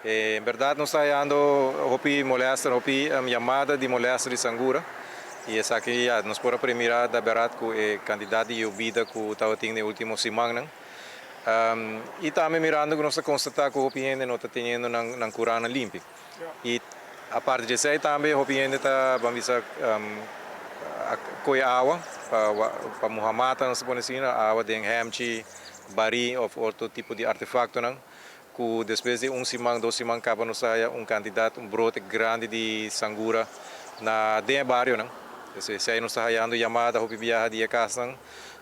En berdad nos ta hayando hopi molester, hopi yamada di molester di sangura y esaki ya nos por a premira da berdad cu e cantidad di yobida cu tabatin den ultimo simannan. Y tambe mirando cu nos ta constata cu hopi hende no ta teniendo nan curanan limpi. Y aparte di esey tambe hopi hende ta ban bisa coge awa pa muha mata nos ta pone asina, awa den hemchi, bari of otro tipo di artefactonan. Ku despues di un siman, dos siman kaba nos a haya un kantidat, un brote grandi di sangura na den e barionan. Entonces esei nos ta hayando yamada hopi biaha di e kasnan.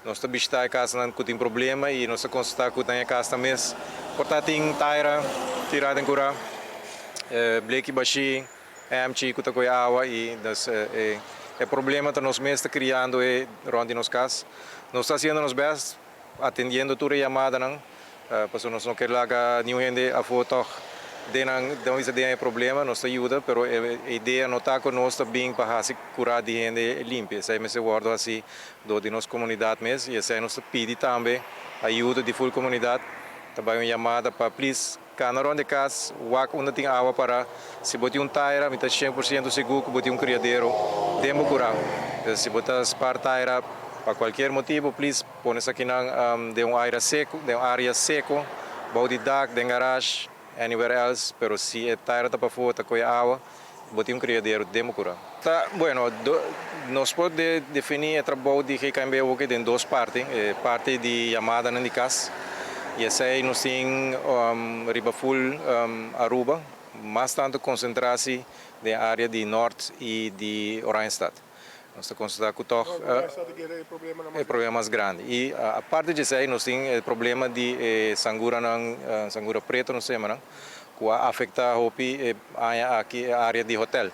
Nos ta bishita e kasnan ku tin problema i nos ta konstatá ku den e kasnan mes por ta tin taira tirá den kurá, bleki bashí, emchi ku ta kohe awa i dus e problema ta nos mes ta kriando e rònt di nos kas. Nos ta hasiendo nos bèst atendiendo tur e yamadanan, pasobra nos no ke laga niun hende afó tòg den nan, den bisa den e problema, nos ta yuda, pero e idea no ta ku nos ta bin pa hasi kurá di hende limpi, esei mester wòrdu hasi dor di nos komunidat mes, i esei nos ta pidi tambe ayuda di ful komunidat, ta bai un yamada pa plis kana rònt di kas, wak unda tin awa pará, si bo tin un taira mi ta 100% sigur ku bo tin un kriadero den bo kurá, si bo ta spar taira pa kualkier motibu plis pone esakinan den un aire seku, den un área seku, bou di dak, den garash, anywhere else, pero si e taira ta pafó ta kohe awa, bo tin un kriadero den bo kurá. Ta bueno, nos por definí e trabou di GKMB awoki den dos parti, e parti di yamadanan di kas i esei nos tin riba ful Aruba, mas tantu konsentrá si den área di Nort i di Oranjestad. Nos ta konstatá ku tòg e problema mas grandi. I aparte di esei nos tin e problema di e sanguranan, sangura preto nos ta yama nan, ku a afektá hopi e aña aki e área di hotèl.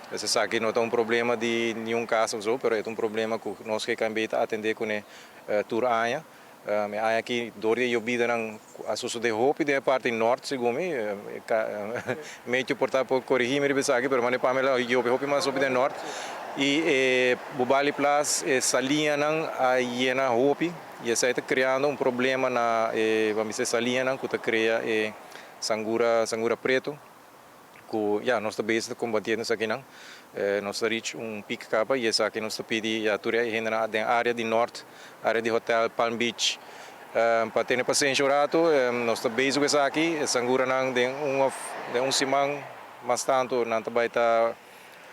Pues esaki no ta un problema di niun kas òf so, pero e ta un problema ku nos GKNB ta atendé kuné tur aña. E aña aki dor di e yobidanan a sosodé hopi den e parti nort segun mi. Mecho por ta por korigí mi riba esaki pero mane pa mi la yobe hopi mas hopi den nort i e Bubali Plas e saliñanan a yena hopi i esei ta kreando un problema na e ban bisa e saliñanan ku ta krea e sangura sangura pretu. Ku ya nos ta bezig ta kombatiendo esakinan. Nos ta reach un peak kaba i esaki nos ta pidi ya tur e hendenan den área di nort, área di hotel, Palm Beach, pa tene pasensha un ratu. Nos ta bezig ku esaki. E sanguranan den un òf den un siman mas tantu nan ta bai ta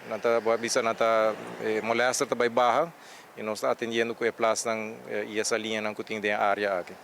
nan ta bo a bisa nan ta e molèster ta bai baha i nos ta atendiendo ku e plasnan i e saliñanan ku tin den e área aki.